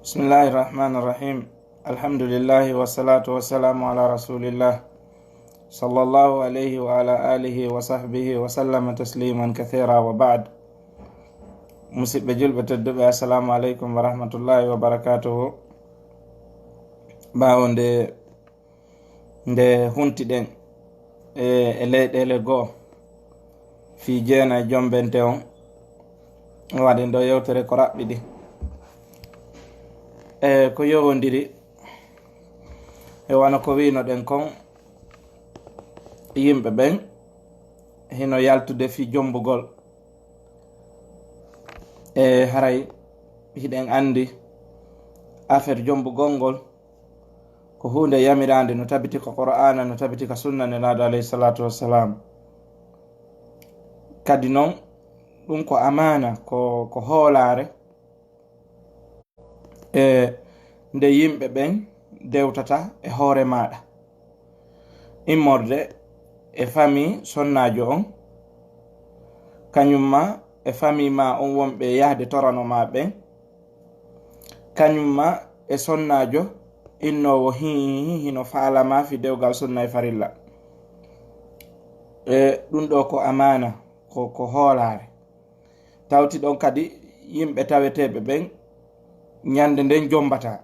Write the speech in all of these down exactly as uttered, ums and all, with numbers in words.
بسم الله الرحمن الرحيم. الحمد لله والصلاة والسلام على رسول الله صلى الله عليه وعلى آله وصحبه وسلم تسليما كثيرا وبعد. Musidɓe julɓe tedduɓe, assalamu aleykum wa rahmatullahi wa barakatuhu. Ɓaawo nde nde huntiɗen e, e leyɗeele goo fii jeenay jombente on, waɗen ɗo yewtere ko raɓɓiɗi e ko yowondiri e wano ko wiinoɗen kon. Yimɓe ɓen hino yaltude fii jombugol. E haray hiɗen anndi affaire jombugol ngol ko huunde yamiraande, no tabiti ka Qur'aana, no tabiti ka sunna Nelaaɗo alayhi salaatu wassalam. Kadi non, ɗum ko amaana, ko, ko hoolaare, e nde yimɓe ɓen dewtata e hoore maaɗa, immorde e famii sonnaajo on, kañum ma e famii ma on wonɓe yahde torano ma ɓen, kañum ma e sonnaajo innoowo hii hino faala ma fii dewgal sunna e farilla. E ɗum ɗo ko amaana, ko, ko hoolaare. Tawti ɗon kadi yimɓe taweteeɓe ɓen ñande nden jombataa.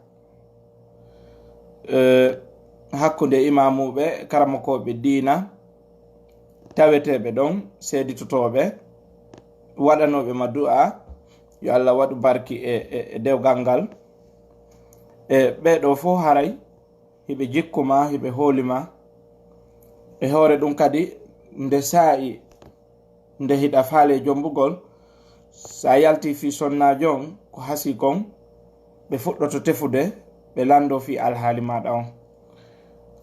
E, hakkunde imaamuuɓe, karamokooɓe diina, taweteeɓe ɗon, seeditotooɓe, waɗanooɓe ma du'a, yo Allah waɗu barki e, e, e dewgal ngal. E ɓee ɗoo fof haray hiɓe jikku ma, hiɓe hooli ma. E hoore ɗum kadi, nde saa'i nde hiɗa faale jombugol, so a yalti fii sonnaajo on, ko hasii kon, ɓe fuɗɗoto tefude, ɓe lanndoo fii alhaali maaɗa on.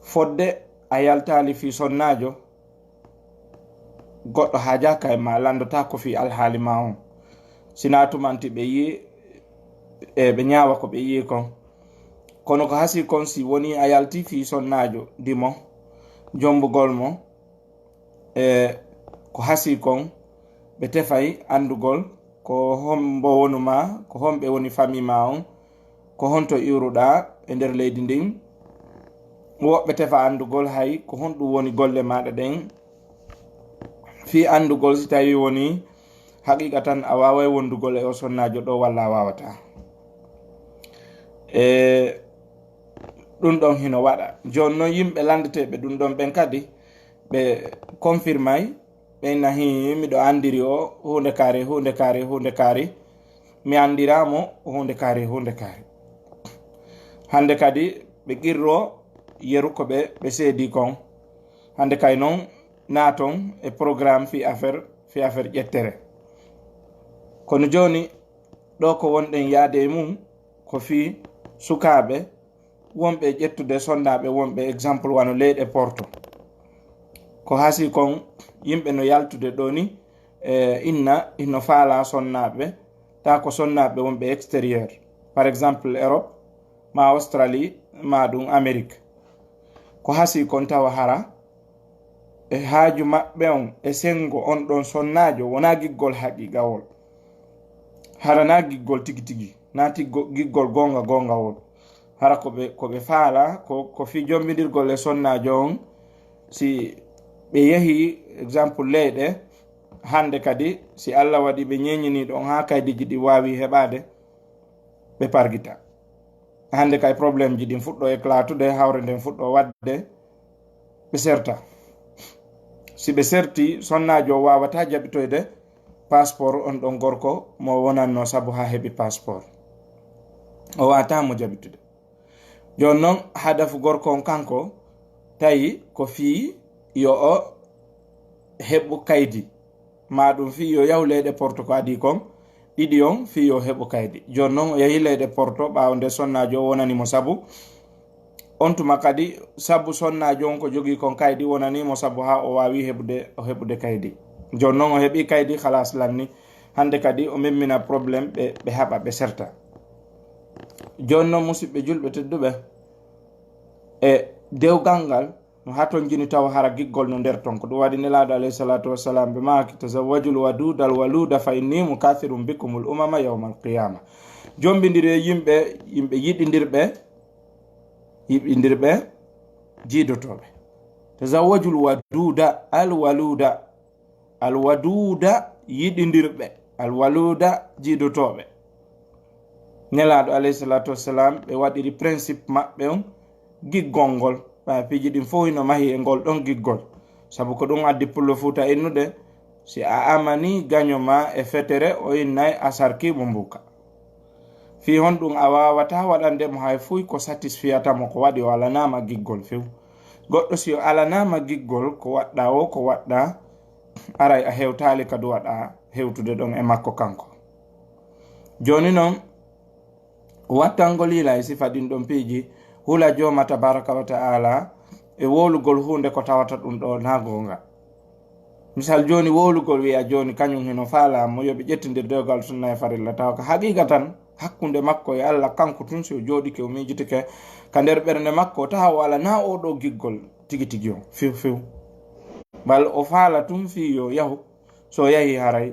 Fodde a yaltaali fii sonnaajo, goɗɗo haajaaka e ma, lanndotaako fii alhaali ma on. Sinaa tumanti ɓe yi'i, e ɓe ñaawa ko ɓe yi'i kon. Kono ko hasii kon, si wonii a yalti fii sonnaajo dimo, jombugol mo, e ko hasii kon, ɓe tefay anndugol ko hombo wonu ma, ko homɓe woni famii ma on, ko honto iwruɗaa e nder leydi ndin. Woɓɓe tefa anndugol hay ko honɗum woni golle maaɗa ɗen. Fii anndugol si tawii wonii haqiiqa tan a waaway wondugol e o sonnaajo ɗo walla a waawataa. E ɗum ɗon hino waɗa. Jooni non yimɓe lanndeteeɓe ɗum ɗon ɓen kadi, ɓe confirmay, ɓe inna, "Hii, miɗo anndiri o huunde kaari, huunde kaari, huunde kaari. Mi anndiraa mo huunde kaari, huunde kaari." Hannde kadi ɓe qirro yeru ko ɓe, ɓe seedi kon. Hannde kay non naaton e programme fii affaire, fii affaire ƴettere. Kono jooni ɗo ko wonɗen yaade e mum ko fii sukaaɓe wonɓe ƴettude sonnaaɓe wonɓe, exemple, wano leyɗe Porto. Ko hasii kon yimɓe no yaltude ɗo ni, e, inna, ino faalaa sonnaaɓe, taa ko sonnaaɓe wonɓe extérieur, par exemple, Europe, maa Australie, maa ɗum Amérique. Ko hasii kon tawa hara e haaju maɓɓe on, e senngo on ɗon sonnaajo, wonaa giggol haqiiqawol. Hara naa giggol tigi tigi, naa tiggo-, giggol goonga goongawol. Hara ko ɓe, ko ɓe faalaa, ko, ko fii jombindirgol e sonnaajo on, si ɓe yehii, exemple, leyɗe, hannde kadi, si Alla waɗii ɓe ñeeñinii ɗon haa kaydiiji ɗi waawi heɓaade, ɓe pargita. Hannde kay, problèmeji ɗin fuɗɗo éclatude, hawre nden fuɗɗo waɗde, ɓe serta. Si ɓe serti, sonnaajo o waawataa jaɓitoyde passeport on ɗon gorko mo wonanno sabu haa heɓi passeport. O waawataa mo jaɓitude. Jooni non, hadafu gorko on kanko, tawi ko fii yo o heɓu kaydi. Maa ɗum fii yo yahu leyɗe Porto ko adii kon, ɗiɗi on fii yo heɓu kaydi. Jooni non o yahi leyɗe Porto ɓaawo nde sonnaajo o wonani mo sabu. On tuma kadi sabu sonnaajo on ko jogii kon kaydi wonani mo sabu haa o waawi heɓude, o heɓude kaydi. Jooni non o heɓii kaydi, halas lanni. Hannde kadi o memmina problème, ɓe, ɓe haɓa, ɓe serta. Jooni non, musidɓe julɓe tedduɓe, e dewgal ngal, no hatonjini tawa hara giggol no nder ton. Ko ɗum waɗi Nelaaɗo alayhi salaatu wassalam ɓe maaki, "Tazawwajul wadudal waluda fa inni mukathirun bikumul umama yawmal qiyama." Jombindiri e yimɓe, yimɓe yiɗindirɓe, yiɗindirɓe, jiidotooɓe. Tazawwajul waduda, al waluda, al waduda, yiɗindirɓe, al waluda, jiidotooɓe. Nelaaɗo alayhi salatu wassalam, ɓe waɗiri principe maɓɓe on giggol ngol. Ɓay piiji ɗin fof hino mahi e ngol ɗon giggol. Sabu ko ɗum addi pullo Fuuta innude, si a amani gaño ma e fetere, o innay a sarki mo mbuka. Fii honɗum a waawata waɗande mo hay fuy ko satisfiyata mo ko waɗi o alanaama giggol few? Goɗɗo si o alanaama giggol, ko waɗɗa o, ko waɗɗa, aray a hewtaali ka duwaɗa hewtude ɗon e makko kanko. Jooni non, wattangol yila e sifa ɗin ɗon piiji, hula Jooma tabaraka wa ta'ala e wowlugol huunde ko tawata ɗum ɗo na goonga. Misal jooni, wowlugol wi'a jooni kañum hino faala mo yo ɓe ƴettindir dewgal sunna e farilla, tawa ka haqiqa tan hakkunde makko e Allah kanko tun, si o jooɗike o miijitike ka nder ɓernde makko, tawa o alana o ɗo giggol tigi tigi o few few. Bal o faala tun fii yo yahu, so o yahi haray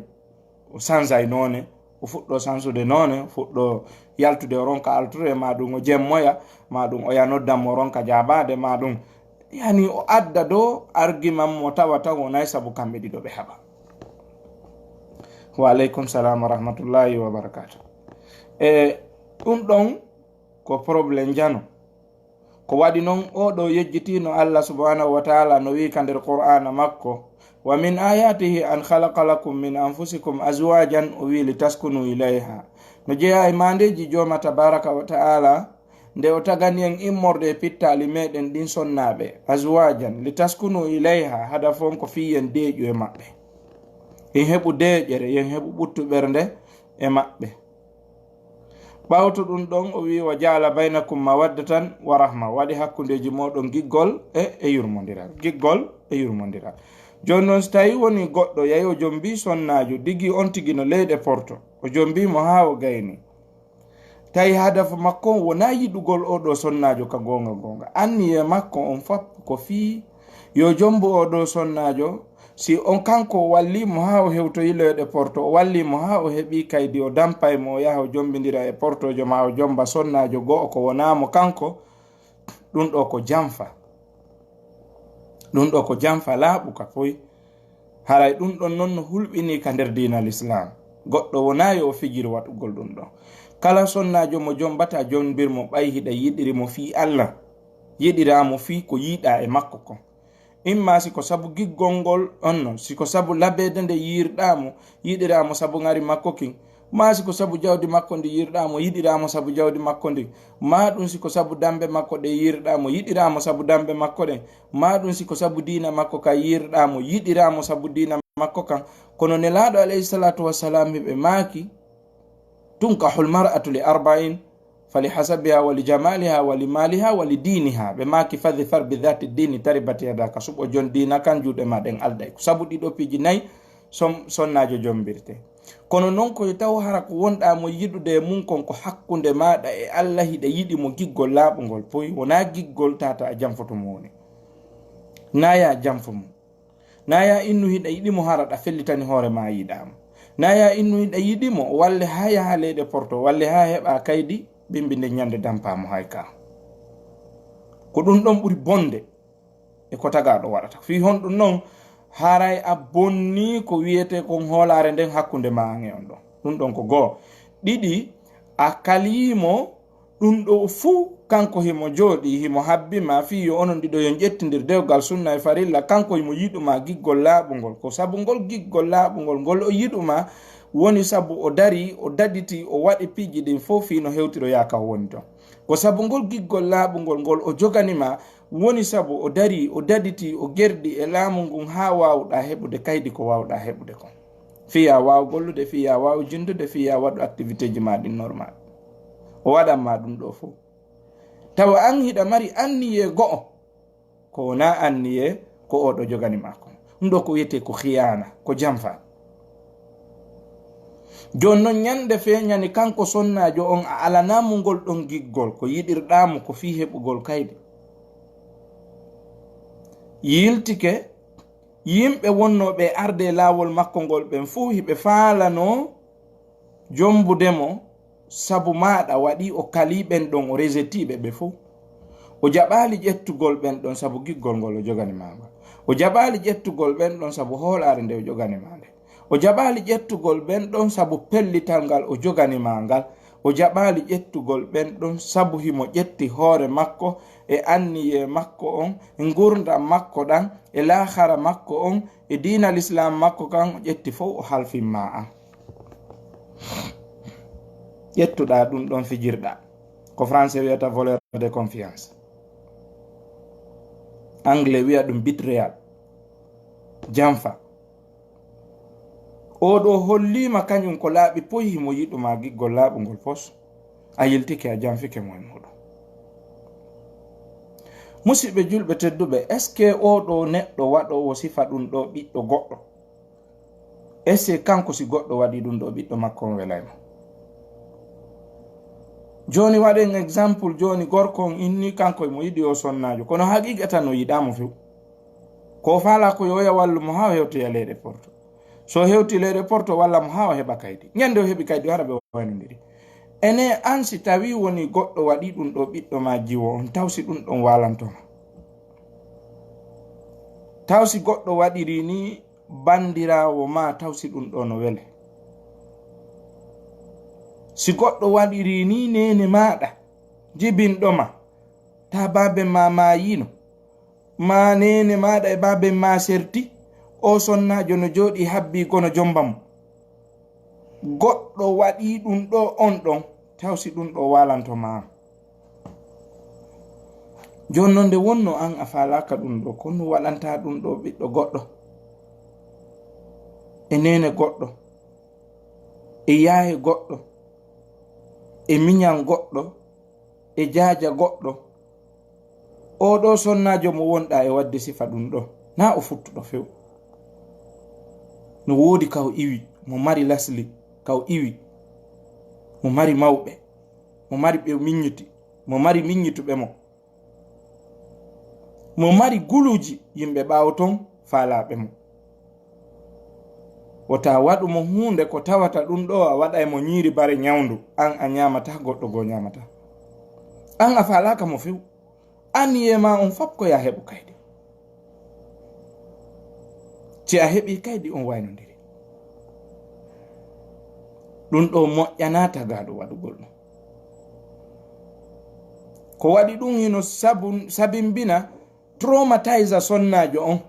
o sansay noone, o fuɗɗo sansude noone, o fuɗɗo yaltude o ronka altude, ma ɗum o jemmoya, ma ɗum o ya noddan mo o ronka jaabaade, ma ɗum yani o adda do argument mo tawata wonay sabu kamɓe ɗiɗo ɓe haɓa. Wa aleykum salam wa rahmatullahi wa barakatuh. E ɗum ɗon ko problème jano. Ko waɗi non, oo ɗoo yejjitiino Allah subhanahu wa ta'ala no wi'i ka nder Qur'aana makko, "Wa min ayatihi an khalaqa lakum min anfusikum azwajan," o wi'i, "litaskunu ilayha." No jeyaa e maandeeji Jooma tabaraka wa ta'ala, nde o tagani en immorde e pittaali meɗen ɗin sonnaaɓe, azwajan, litaskunu ilayha, hada fon ko fii yen deeƴu e maɓɓe. Yen heɓu deeƴere, yen heɓu ɓuttu ɓernde e maɓɓe. Ɓawto ɗum ɗon, o wi'i, "Wa ja'ala baynakum mawaddatan wa rahma," waɗi hakkundeeji mooɗon giggol e, e yurmondiral. Giggol e yurmondiral. Jooni noon, si tawii woni goɗɗo yahi o jombii sonnaajo, digi on tigi no leyɗe Porto, o jombii mo haa o gayni. Tawi hadafu makko on wonaa yiɗugol oo ɗoo sonnaajo ka goonga goonga. Anniyee makko on fap ko fii yo jombu oo ɗoo sonnaajo, si on kanko o wallii mo haa o hewtoyi leyɗe Porto, o wallii mo haa o heɓii kaydi, o dampay mo, o yaha o jombindira e Portoojo maa o jomba sonnaajo go'o ko wonaa mo kanko, ɗum ɗoo ko janfa. Ɗum ɗoo ko janfa laaɓuka poy. Haray ɗum ɗon non no hulɓinii ka nder diina Lislaam. Goɗɗo wonaa yo o fijir waɗugol ɗum ɗon. Kala sonnaajo mo jombata, jombir mo ɓay hiɗa yiɗiri mo fii Allah. Yiɗiraa mo fii ko yiɗaa e makko kon. Imma si ko sabu giggol ngol on non, si ko sabu labeede nde yiirɗaa mo, yiɗiraa mo sabu ŋari makko kin. Maa si ko sabu jawdi makko ndi yiirɗaa mo, yiɗiraa mo sabu jawdi makko ndin. Maa ɗum si ko sabu dambe makko ɗe yiirɗaa mo, yiɗiraa mo sabu dambe makko ɗen. Maa ɗum si ko sabu diina makko ka yiirɗaa mo, yiɗiraa mo sabu diina makko kan. Kono Nelaaɗo alayhi salatu wassalam hiɓe maaki, "Tunkahul mar'atu li arba'in, fali hasabiha, wa li jamaliha, wa li maliha, wa li diniha." Ɓe maaki, "Fadhfar bi dhati dini taribat yadaka." Suɓo jon diina kan, juuɗe ma ɗen alday. Ko sabu ɗiɗo piiji nayi son-, sonnaajo jombirte. Kono non ko taw hara ko wonɗaa mo yiɗude e mum kon ko hakkunde maaɗa e Allah, hiɗa yiɗi mo giggol laaɓungol poy, wonaa giggol tata a janfoto mo woni. Naa ya janfo mo. Naa ya innu hiɗa yiɗi mo hara ɗa fellitani hoore ma yiɗaa mo. Naa ya innu hiɗa yiɗi mo, walle haa yaha leyɗe Porto, walle haa heɓa kaydi, bimbi nden ñande dampa mo hay ka. Ko ɗum ɗon ɓuri bonde e ko tagaaɗo waɗata. Fii honɗum non? Haray a bonnii ko wiyetee kon hoolaare nden hakkunde ma an e on ɗon. Ɗum ɗon ko goo. Ɗiɗi, a kalii mo ɗum ɗo fuu, kanko himo jooɗii, himo habbi ma fii yo onon ɗiɗo yon ƴettindir dewgal sunna e farilla, kanko himo yiɗu ma giggol laaɓungol. Ko sabu ngol giggol laaɓungol ngol o yiɗu ma, woni sabu o darii, o daditii, o waɗi piiji ɗin fof fii no hewtiroyaa ka o woni ton. Ko sabu ngol giggol laaɓungol ngol o jogani ma, woni sabu o darii, o daditii, o gerdi e laamu ngun haa waawuɗaa heɓude kaydi ko waawuɗaa heɓude kon. Fii yaa waaw gollude, fii yaa waaw jinndude, fii yaa waɗu activité ji maa ɗin normal. O waɗan maa ɗum ɗoo fof. Tawa an hiɗa mari anniyee go'o, ko wonaa anniyee ko oo ɗoo jogani maa kon. Ɗum ɗoo ko wiyetee ko khiyaana, ko janfa. Jooni non ñande feeñani kanko sonnaajo on a alanaa mo ngol ɗon giggol, ko yiɗirɗaa mo ko fii heɓugol kaydi. Yiltike, yimɓe wonnooɓe e arde e laawol makko ngol ɓen fof hiɓe faalanoo jombude mo, sabu maaɗa waɗi o kalii ɓen ɗon, o rejetii ɓe ɓe fow. O jaɓaali ƴettugol ɓen ɗon sabu giggol ngol o jogani maa ngol. O jaɓaali ƴettugol ɓen ɗon sabu hoolaare nde o jogani maa nde. O jaɓaali ƴettugol ɓen ɗon sabu pellital ngal o jogani maa ngal. O jaɓaali ƴettugol ɓen ɗon sabu himo ƴetti hoore makko e anniyee makko on, e ngurndan makko ɗan, e laahara makko on, e diina Lislaam makko kan, o ƴetti fow o halfin maa an. Ƴettuɗaa ɗun ɗon fijirɗaa. Ko français wi'ata voleur de confiance. Anglais wi'a ɗun betrayal. Janfa. Oo ɗoo holliima kañun ko laaɓi poy himo yiɗu maa giggol laaɓungol pos. A yiltike a janfike mo e muuɗum. Musiɓɓe julɓe tedduɓe, est-ce que oo ɗoo neɗɗo waɗoowo sifa ɗun ɗoo ɓiɗɗo goɗɗo, est-ce que kanko si goɗɗo waɗii ɗun ɗoo ɓiɗɗo makko on welay mo? Jooni waɗen exemple, jooni gorko on inni kanko himo yiɗi oo sonnaajo, kono haqiiqatan o yiɗaa mo few. Ko o faalaa ko yo o yaha wallu mo haa o hewtoya leyɗe Porto. So o hewtii leyɗe Porto, o walla mo haa o heɓa kaydi. Ñande o heɓi kaydi, hara ɓe waynondiri. Enee, an si tawii wonii goɗɗo waɗii ɗun ɗoo ɓiɗɗo maa jiwo on, taw si ɗun ɗon waalanto ma? Taw si goɗɗo waɗirii nii banndiraawo maa, taw si ɗun ɗoo no wele? Si goɗɗo waɗirii nii neene maaɗa jibinɗo ma, taa baaben maa maayiino, maa neene maaɗa e baaben maa serti, oo sonnaajo no jooɗii habbii ko no jomba mo. Goɗɗo waɗii ɗun ɗoo on ɗon, taw si ɗun ɗoo waalanto maa? Jooni non, nde wonnoo an a faalaaka ɗun ɗoo, ko honɗun waɗanta ɗun ɗoo ɓiɗɗo goɗɗo, e neene goɗɗo, e yaaye goɗɗo, e miñan goɗɗo, e jaaja goɗɗo? Oo ɗoo sonnaajo mo wonɗaa e waɗde sifa ɗun ɗoo, naa o futtuɗo few. No woodi ka o iwi, mo mari lasli ka o iwi, mo mari mawɓe, mo mari ɓe miññiti, mo mari miññituɓe mo, mo mari guluuji yimɓe ɓaawo ton faalaaɓe mo. Wota waɗu mo huunde ko tawata ɗun ɗoo a waɗay mo ñiiri bare ñawndu, an a ñaamataa, goɗɗo goo ñaamataa. An a faalaaka mo few. Anniyee maa on fow ko yo a heɓu kaydi. Si a heɓii kaydi, on waynondiri. Ɗun ɗoo moƴƴanaa tagaaɗo waɗugol ɗun. Ko waɗi ɗun hino sabu, sabimbina traumatise sonnaajo on.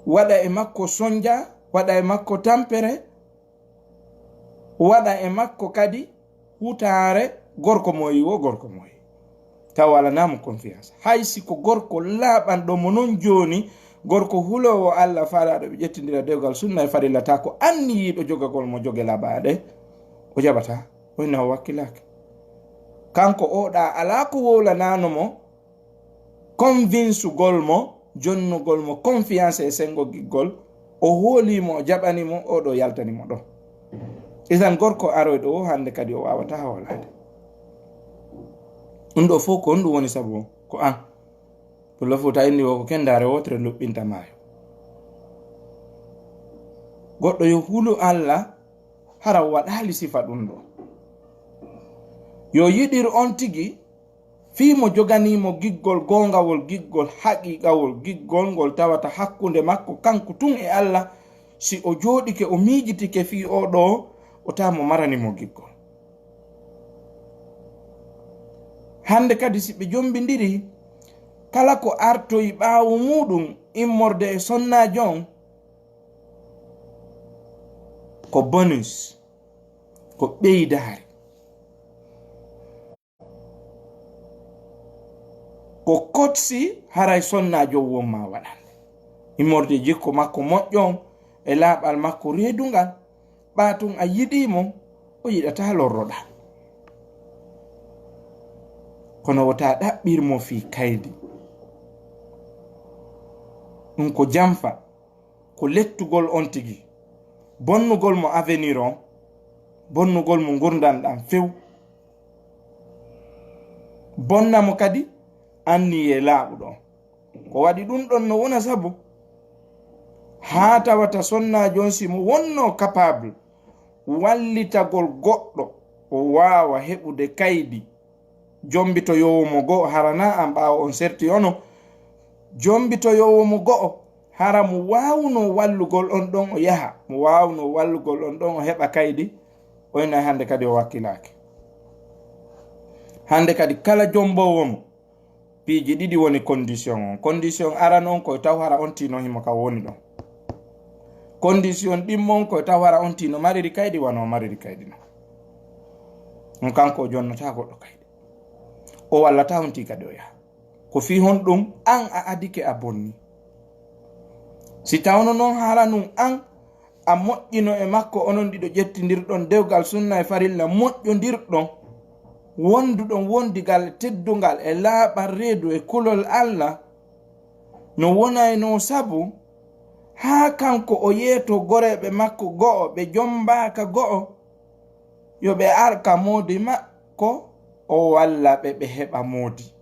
Waɗa e makko sonja, waɗa e makko tampere, waɗa e makko kadi hutaare gorko moyi wo gorko moyi. Taw alanaa mo confiance. Hay si ko gorko laaɓanɗo mo non jooni, gorko huloowo Alla faalaaɗo ɓe ƴettindira dewgal sunna e farilla, taa ko anniyiiɗo jogagol mo joge laaɓaaɗe, o jaɓataa. O inna o wakkilaaki. Kanko oo ɗaa alaa ko wowlanaano mo, convinsugol mo, jonnugol mo confiance e senngo giggol, o hoolii mo, o jaɓanii mo, oo ɗoo yaltanii mo ɗoo. Idan gorko aroyɗo oo hannde kadi o waawataa hoolaade. Ɗun ɗoo fow ko honɗun woni sabu on? Ko an. Pullo Fuuta inni wo ko kenndaare wootere luɓɓinta maayo. Goɗɗo yo hulu Alla, hara o waɗaali sifa ɗun ɗoo. Yo yiɗir on tigi, fii mo joganii mo giggol goongawol, giggol haqiiqawol, giggol ngol tawata hakkunde makko kanko tun e Alla, si o jooɗike, o miijitike fii oo ɗoo, o taa mo marani mo giggol. Hannde kadi, si ɓe jombindirii, kala ko artoyi ɓaawo muuɗun immorde e sonnaajo on, ko bonus, ko ɓeydaari. Ko kotsi haray sonnaajo on won maa waɗande. Immorde jikko makko moƴƴo on e laaɓal makko reedungal, ɓaa tun a yiɗii mo, o yiɗataa lorroɗaa. Kono wota ɗaɓɓir mo fii kaydi. Ɗun ko janfa, ko lettugol on tigi, bonnugol mo avenir on, bonnugol mo ngurndan ɗan few, bonna mo kadi anniyee laaɓuɗo on. Ko waɗi ɗun ɗon no wona sabu haa tawata sonnaajo on, si mo wonnoo capable wallitagol goɗɗo o waawa heɓude kaydi jombitoyoowo mo go'o, hara na an ɓaawo on serti ono, jombitoyoowo mo go'o, hara mo waawno wallugol on ɗon o yaha, mo waawno wallugol on ɗon o heɓa kaydi, o ina hannde kadi o wakkilaaki. Hannde kadi kala jomboowo mo, piiji ɗiɗi woni condition on. Condition aran on koye taw hara on tino himo ka woni ɗon. Condition ɗimmo on koye taw hara on tino mariri kaydi wano mariri kaydi non. On kanko o jonnata goɗɗo kaydi. O wallata on ti kadi o yaha. Ko fii honɗum an a adike a bonni? Si tawno non hara nun an a moƴƴino e makko, onon ɗiɗo ƴettindirɗon dewgal sunna e farilla, moƴƴondirɗon, wonduɗon wondigal e teddungal e laaɓal reedu e kulol Alla, no wonaynoo sabu haa kanko o yeeto goreeɓe makko go'o ɓe jombaaka go'o, yo ɓe ar ka moodi makko, o walla ɓe, ɓe heɓa moodi.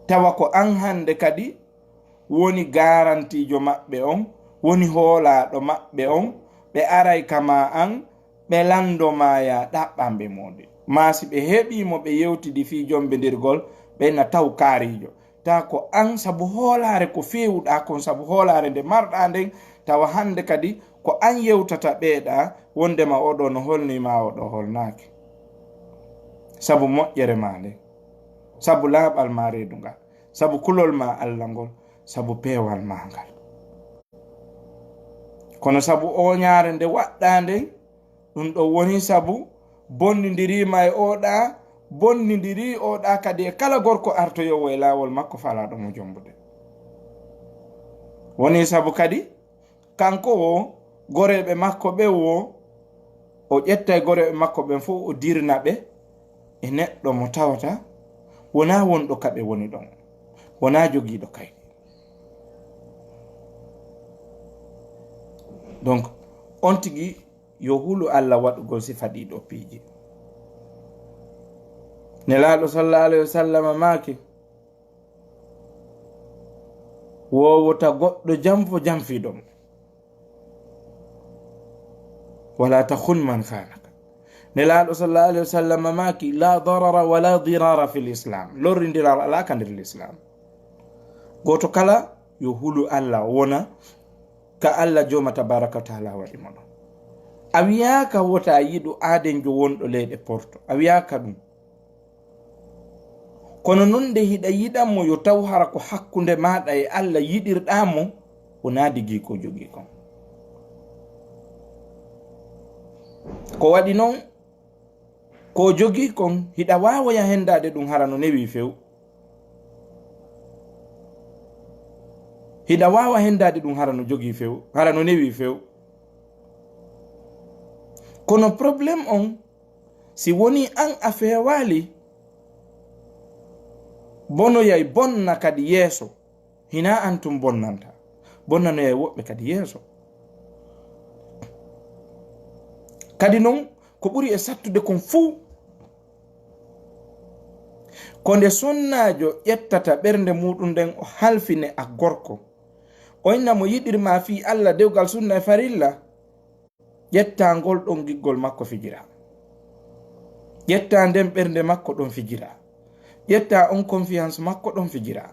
Tawa ko an hannde kadi woni garantiijo maɓɓe on, woni hoolaaɗo maɓɓe on, ɓe aray kama an, ɓe lanndo ma ya ɗaɓɓan ɓe moodi. Maa si ɓe heɓii mo ɓe yewtidi fii jombindirgol, ɓe na taw kaariijo. Taa ko an sabu hoolaare ko feewuɗaa kon, sabu hoolaare nde marɗaa nden, tawa hannde kadi ko an yewtata ɓeeɗa, wondema oɗo no holnii ma oɗo holnaaki. Sabu moƴƴere ma nden, sabu laaɓal ma reedu ngal, sabu kulol ma Alla ngol, sabu peewal ma ngal. Kono sabu ooñaare nde waɗɗaa nden, ɗum ɗo woni sabu bonnindiriima e oɗa, bonnindiri oɗa kadi e kala gorko artoyoowo e laawol makko falaaɗo mo jombude. Woni sabu kadi kanko wo, goreeɓe makko ɓe wo, o ƴetta e goreeɓe makko ɓen fof o dirna ɓe e neɗɗo mo tawata wonaa wonɗo ka ɓe woni ɗon, wonaa jogiiɗo kaydi. Donc, on tigi yo hulu Alla waɗugol sifa ɗiɗo piiji. Nelaaɗo sallallahu alayhi wa sallam maaki, wowota goɗɗo janfo janfiiɗo mo. Wala takhun man khanaka. Nelaaɗo sallallahu alayhi wa sallam maaki, la darara wala dirara fil islam. Lorrindiral alaa ka nder l'islam. Gooto kala yo hulu Alla wona ka Alla jooma tabaraka wa taala waɗi mo ɗon. A wiyaaka wota yiɗu aadenjo wonɗo leyɗe porto. A wiyaaka ɗum. Kono non nde hiɗa yiɗan mo yo taw hara ko hakkunde maaɗa e Alla yiɗirɗaa mo, wonaa digi ko jogii kon. Ko waɗi non, ko jogii kon hiɗa waawoya hendaade ɗum hara no newi few. Hiɗa waawa hendaade ɗum hara no jogii few, hara no newi few. Kono problème on, si woni an a feewaali, bonoyay bonna kadi yeeso, hinaa an tun bonnanta, bonnanoyay woɓɓe kadi yeeso. Kadi non, ko ɓuri e sattude kon fuu, ko nde sonnaajo ƴettata ɓernde muuɗum nden o halfine a gorko, o inna mo yiɗirma fii Alla, dewgal sunna e farilla, ƴetta ngol ɗon giggol makko fijira. Ƴetta nden ɓernde makko ɗon fijira. Ƴetta on confiance makko ɗon fijira.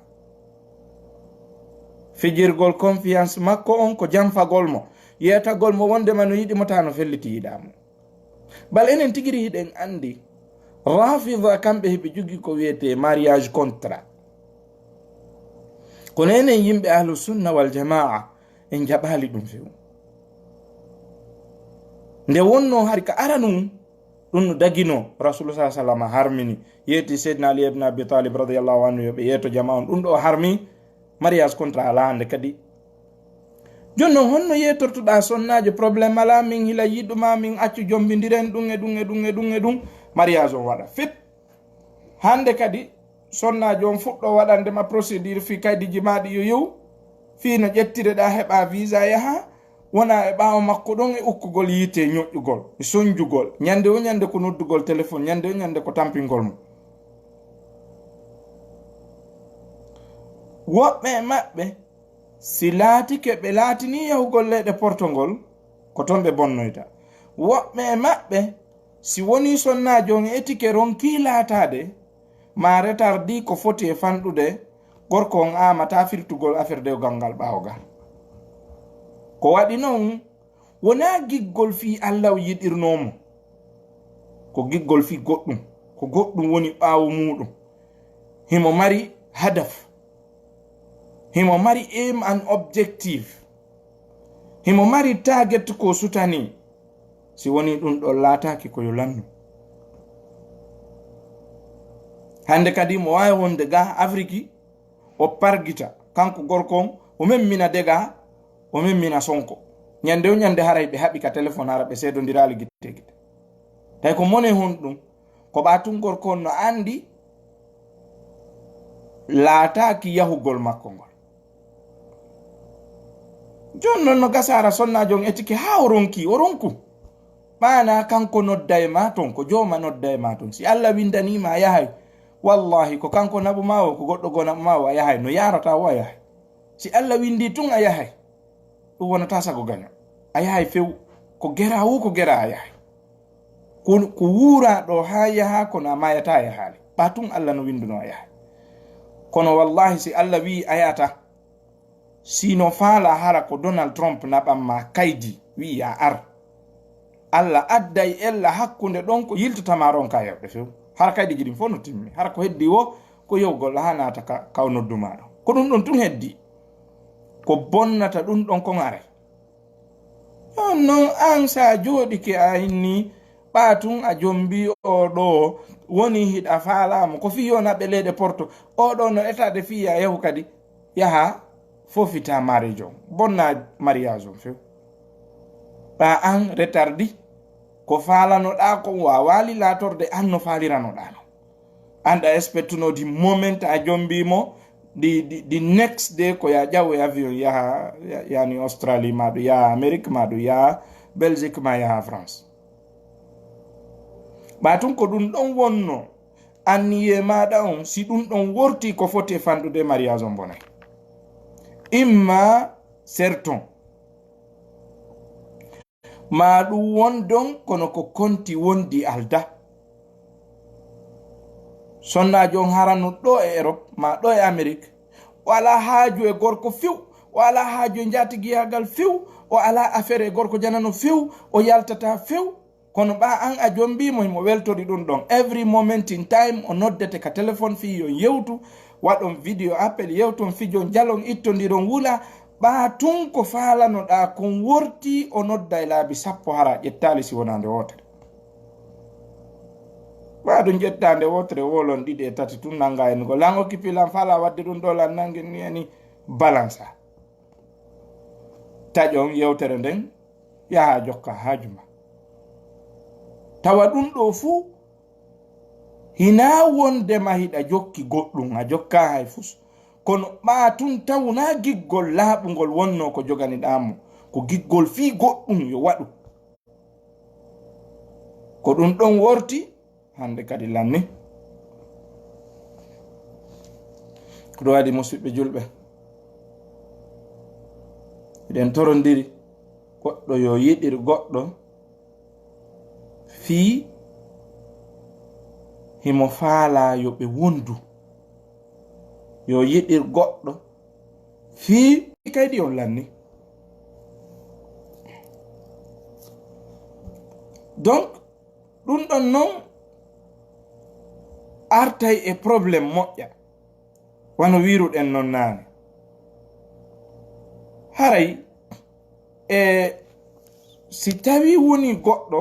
Fijirgol confiance makko on ko janfagol mo, yeetagol mo wondema no yiɗi mo taa no felliti yiɗaa mo. Bal enen tigiri hiɗen anndi, Rafida kamɓe hiɓe jogii ko wiyetee mariage contrat. Kono enen yimɓe ahlu sunna wal jamaa, en jaɓaali ɗum few. Nde wonno hari ka aranun, ɗum no dagino, Rasulu sa sallam harmini, yeeti Seydina Ali ibn Abi Talib radiyallahu anhu, yo ɓe yeeto jama on, ɗum ɗo harmi, mariage contrat alaa hannde kadi. Jooni non, honno yeetortoɗaa sonnaajo? Problème alaa, min hila yiɗuma, min accu jombindiren ɗum e ɗum e ɗum e ɗum e ɗum. Mariage on waɗa fit. Hannde kadi, sonnaajo on fuɗɗo waɗande ma procédure fii kaydiji maaɗi yo yew, fii no ƴettireɗaa heɓa visa yaha, wona e ɓaawo makko ɗon e ukkugol yiite, ñoƴƴugol, e sonjugol. Ñande o ñande ko noddugol téléphone, ñande o ñande ko tampingol mo. Woɓɓe e maɓɓe, si laatike ɓe laatinii yahugol leyɗe portogol, ko ton ɓe bonnoyta. Woɓɓe e maɓɓe, Si wonii sonnaajo on etike ronkii laataade, maa retardi ko foti e fanɗude, gorko on aamataa firtugol affaire dewgal ngal ɓaawo ga. Ko waɗi non, wonaa giggol fii Alla o yiɗirnoo mo. Ko giggol fii goɗɗum. Ko goɗɗum woni ɓaawo muuɗum. Himo mari hadaf. Himo mari aim and objective. Himo mari target ko sutanii. Si wonii ɗum ɗon laataaki ko yo lannu. Hannde kadi mo waawi wonde ga Afiriki, o pargita, kanko gorko on, o memmina dega, o memmina Sonko. Ñande o ñande haray ɓe haɓi ka telefon, hara ɓe seedondiraali gite e gite. Tawi ko mone honɗum? Ko ɓaa tun gorko on no anndi laataaki yahugol makko ngol. Jon non no gasa hara sonnaajo on etike haa o ronki, o ronku. Ɓaana kanko nodda e maa ton, ko jooma nodda e maa ton. Si Alla winndanii ma a yahay, wallahi ko kanko naɓu maa o, ko goɗɗo goo naɓu maa o, a yahay. No yaarata o a yahay. Si Alla winndii tun a yahay. Ɗum wonataa sago gaño. A yahay few. Ko geraa woo ko geraa a yahay. Ko, ko wuuraa ɗoo haa yahaa kono a maayataa a yahaali. Ɓaa tun Alla no winndunoo a yahay. Kono wallahi si Alla wi'i a yaata, si no faalaa hara ko Donald Trump naɓan ma kaydi, wi'i a ar. Alla adday ella hakkunde ɗon ko yiltata ma ronkaa yewde few. Hara kaydi giɗin fof no timmi. Hara ko heddii woo ko yewgol haa naata ka, ka o noddu ma ɗon. Ko ɗum ɗon tun heddii. Ko bonnata ɗum ɗon kon aray. Jooni non an si a jooɗike a inni ɓaa tun a jombii oo ɗoo woni hiɗa faalaa mo. Ko fii yo naɓe leyɗe Porto. Oo ɗoo no etaade fii yo a yahu kadi. Yaha fofitaa mariage on. Bonnaa mariage on few. Ɓaa an retardi. Ko faalanoɗaa kon waawaali laatorde an no faaliranoɗaa non. An a expectuno the moment a jombii mo, the, the, the next day ko yo a ƴaw e avion yaha, ya-, yani Australie maa ɗum yaha Amérique maa ɗum yaha Belgique maa yaha France. Ɓaa tun ko ɗum ɗon wonno anniyee maaɗa on, si ɗum ɗon wortii ko foti e fanɗude mariage on bonay. Imma serton. Maa ɗum won don kono ko konti wondi alda. Sonnaajo on haranu ɗoo e Europe maa ɗoo e Amérique, o alaa haaju e gorko few, o alaa haaju e njaatigiyaagal few, o alaa affaire e gorko janano few, o yaltataa few. Kono ɓaa an a jombii mo, himo weltori ɗum ɗon. Every moment in time o noddete ka téléphone fii yo yewtu, waɗon video appel, yewton, fijon, jalon, ittondiron, wula. Ɓaa tun ko faalanoɗaa kon wortii, o nodda e laabi sappo hara ƴettaali si wonaa nde wootere. Ɓaa ɗum ƴettaa nde wootere, wolon ɗiɗi e tati tun nanngaa en ko lan okkipi lan faalaa waɗde ɗum ɗoo lan nanngi ni eni balansa. Taƴon yewtere nden, yaha jokka haaju ma. Tawa ɗum ɗoo fuu hinaa wondema hiɗa jokki goɗɗum, a jokkaa hay fus. Kono ɓaa tun tawnaa giggol laaɓungol wonnoo ko joganiɗaa mo, ko giggol fii goɗɗum yo waɗu. Ko ɗum ɗon worti, hannde kadi lanni. Ko ɗum waɗi, musidɓe julɓe, eɗen torondiri goɗɗo yo yiɗir goɗɗo fii himo faalaa yo ɓe wondu. Yo yiɗir goɗɗo fii kaydi on lanni. Donc, ɗum ɗon non artay e problème moƴƴa, wano wiiruɗen non naane. Haray e si tawii woni goɗɗo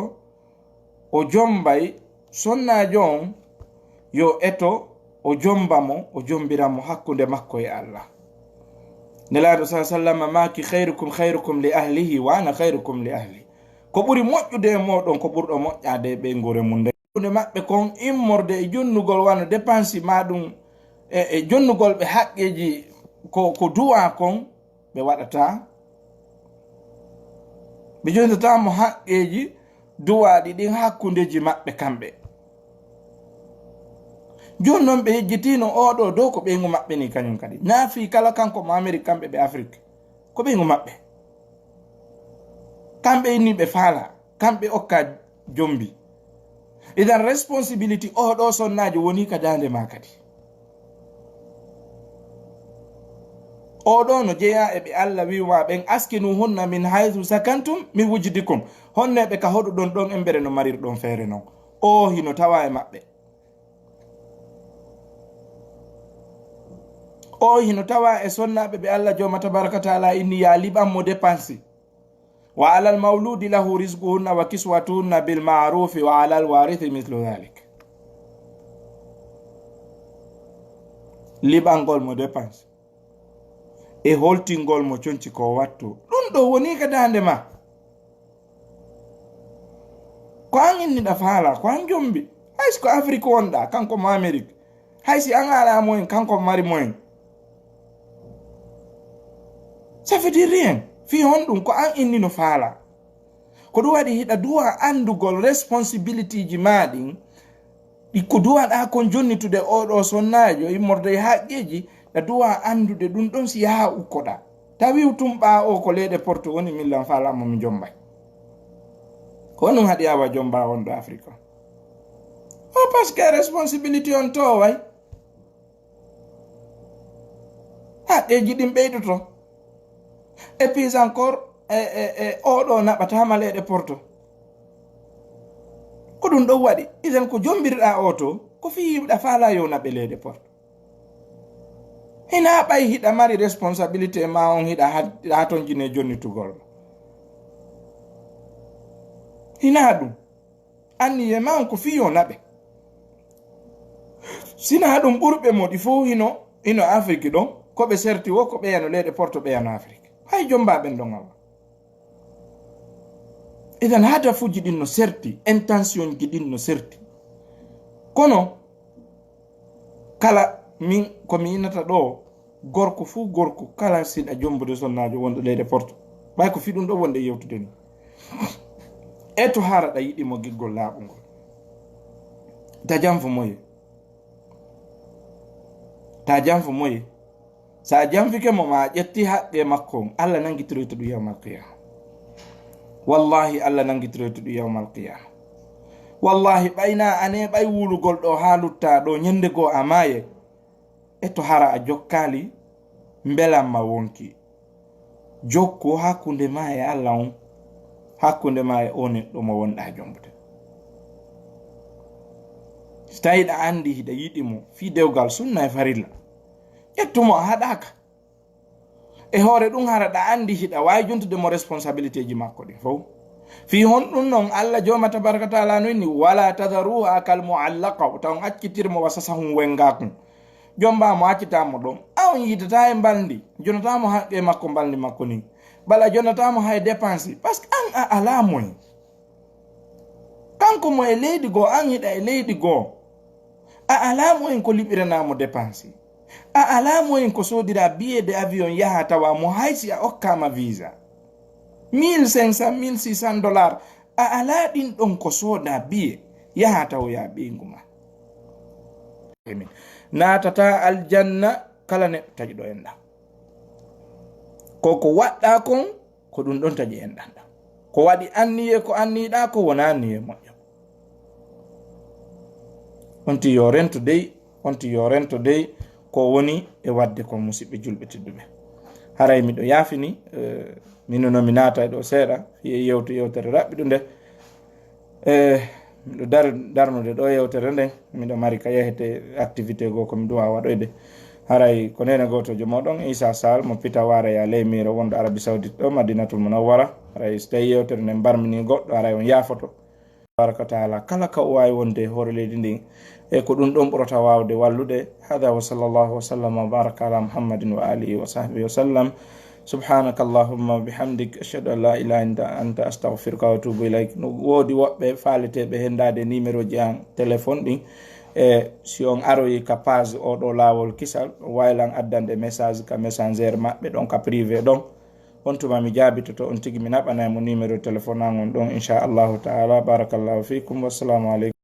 o jombay sonnaajo on, yo eto o jomba mo, o jombira mo hakkunde makko e Allah. Nelaaɗo sa sallam maaki, "Khayrukum khayrukum li ahlihi wa ana khayrukum li ahli." Ko ɓuri moƴƴude e mooɗon ko ɓurɗo moƴƴaade e ɓeynguure mum nden. Hakkunde maɓɓe kon immorde e jonnugol wano dépense maa ɗum e, e jonnugol ɓe haqqeeji ko, ko duwaa kon ɓe waɗataa. Ɓe jonndataa mo haqqeeji duwaaɗi ɗin hakkundeeji maɓɓe kamɓe. Jooni non ɓe yejjitiino oo ɗoo dow ko ɓeyngu maɓɓe nii kañum kadi. Naa fii kala kanko mo Amerik, kamɓe ɓe Afrik. Ko ɓeyngu maɓɓe. Kamɓe inni ɓe faalaa, kamɓe okkaa jombi. Idan responsibility oo ɗoo sonnaajo wonii ka daande maa kadi. Oo ɗoo no jeyaa e ɓe Alla wi'i ma ɓen, "Askinuhunna min haythu sakantum min wujdikum." Honneeɓe ka hoɗuɗon ɗon embere no marirɗon feere non. Oo hino tawaa e maɓɓe. Oo hino tawaa e sonnaaɓe ɓe Alla Jooma Tabaraka Taala inni yaa liɓan mo depansi. "Wa alal mawludi lahu rizquhunna wa kiswatuhunna bil ma'rufi wa alal warithi mislu dhalik." Liɓangol mo dépense e holtingol mo conci ko wattu, ɗum ɗo woni ka daande ma. Ko an inniɗa faala, ko an jombi. Hay si ko Afrik wonɗa, kanko mo Amerik. Hay si an alaa moyen, kanko mari moyen. Ça veut dire rien. Fii honɗum? Ko an inni no faala. Ko ɗum waɗi hiɗa duwa anndugol responsibility ji maa ɗin, ɗi ko duwaɗa kon jonnitude oo ɗoo sonnaajo immorde e haqqeeji, ɗa duwa anndude ɗum ɗon si yaha ukkoɗa. Tawi tumɓa o ko leyɗe Porto woni, min lan faala mo mi jombay. Ko honɗum haɗi awa jomba on ɗo Afrik on? O parce que responsibility on to way. Haqqeeji ɗin ɓeydoto. Et puis encore, e, e, e, oo ɗoo naɓataama leyɗe Porto. Ko ɗum ɗon waɗi. Idan ko jombirɗa oo to, ko fii hiɗa faala yo naɓe leyɗe Porto. Hinaa ɓay hiɗa mari responsabilité ma on hiɗa ha-, hiɗa hatonjine jonnitugol. Hinaa ɗum. Anniye ma on ko fii yo naɓe. Sinaa ɗum ɓurɓe mo ɗi fof hino, hino Afrik ɗon, ko ɓe serti wo ko ɓeyano leyɗe Porto ɓeyano Afrik. Hay jomba ɓen ɗon Allah. Idan hadafuji ɗin no serti, intention ji ɗin no serti. Kono kala min ko mi inata ɗo, gorko fuu gorko kala siɗa jombude sonnaajo wonɗo leyɗe Porto, ɓay ko fii ɗum ɗo wonɗe yewtude ni. E to hara ɗa yiɗi mo giggol laaɓungol. Ta janfo moye. Ta janfo moye. Sa a janfike mo ma a ƴetti haqqe makko on, Allah nangitiroyta ɗum yawmal qiyama. Wallahi, Allah nangitiroyta ɗum yawmal qiyama. Wallahi, ɓay na ane ɓay wulugol ɗo haa lutta ɗo, ñande goo a maaye. E to hara a jokkaali mbelamma wonki. Jokku hakkunde ma e Allah on, hakkunde ma e o neɗɗo mo wonɗa jombude. Si tawi ɗa andi hiɗa yiɗi mo fii dewgal sunna e farilla, ƴettu mo a haɗaaka. E hoore ɗum hara ɗa andi hiɗa waawi juntude mo responsabilité ji makko ɗin fow. Fii honɗum non Allah Jooma Tabaraka Taala no inni, "Wala tadharuha kal mu'allaqa," wota on accitir mo wa sasahun wengaakun. Jomba mo accita mo ɗon. A on yiidata e mbalndi, jonata mo haqqe makko mbalndi makko ni. Bala jonata mo hay dépense. Parce que an a alaa moyen. Kanko mo e leydi goo, an hiɗa e leydi goo. A alaa moyen ko liɓiranaa mo dépense. A alaa moyen ko soodira billet de avion yaha tawa mo hay si a okkaama visa. Mille cinq cents, mille six cents dollars. A alaa ɗin ɗon ko sooda billet yaha tawoya ɓeyngu ma. Amin. Naatata aljanna kala neɗɗo taƴuɗo enɗan. Ko ko waɗɗa kon, ko ɗum ɗon taƴi enɗan ɗan. Ko waɗi anniye ko anniɗa ko wona anniye moƴƴo. On ti yo rento dey, on ti yo rento dey ko woni e waɗde kon, musiɓɓe julɓe tedduɓe. Haray miɗo yaafini, eh, mino no mi naata e ɗo seeɗa, fii e yewto yewtere raɓɓiɗunde. Eh, miɗo dar-, darnude ɗo yewtere nden, miɗo mari ka yahete activité goo ko mi duwa waɗoyde. Haray ko neene gootojo mooɗon, Isa Sall, mo Pita Waraya ley Miro wonɗo Arabie Saoudite ɗo, Madinatul Munawwara. Haray so tawi yewtere nden barmini goɗɗo, haray on yaafoto. Tabaraka wa taala, kala ka o waawi wonde e hoore leydi ndin, e ko ɗum ɗon ɓurata waawde wallude. Hada wa sallallahu wa sallam wa baraka ala Muhammadin wa alihi wa sahbihi wa sallam. Subhanaka Allahumma wa bihamdik, ashhadu an la ilaha illa anta, astaghfiruka wa atubu ilayk. No woodi woɓɓe faaleteeɓe hendaade numéro ji an téléphone ɗin. E si on aroyi ka page o ɗo Laawol Kisal, waylan addande message ka messenger maɓɓe ɗon ka privé ɗon. On tuma mi jaabitoto on tigi, mi naɓanay mo numéro téléphone an on ɗon, inchallahu taala. Barakallahu fikum. Wassalamu aleykum.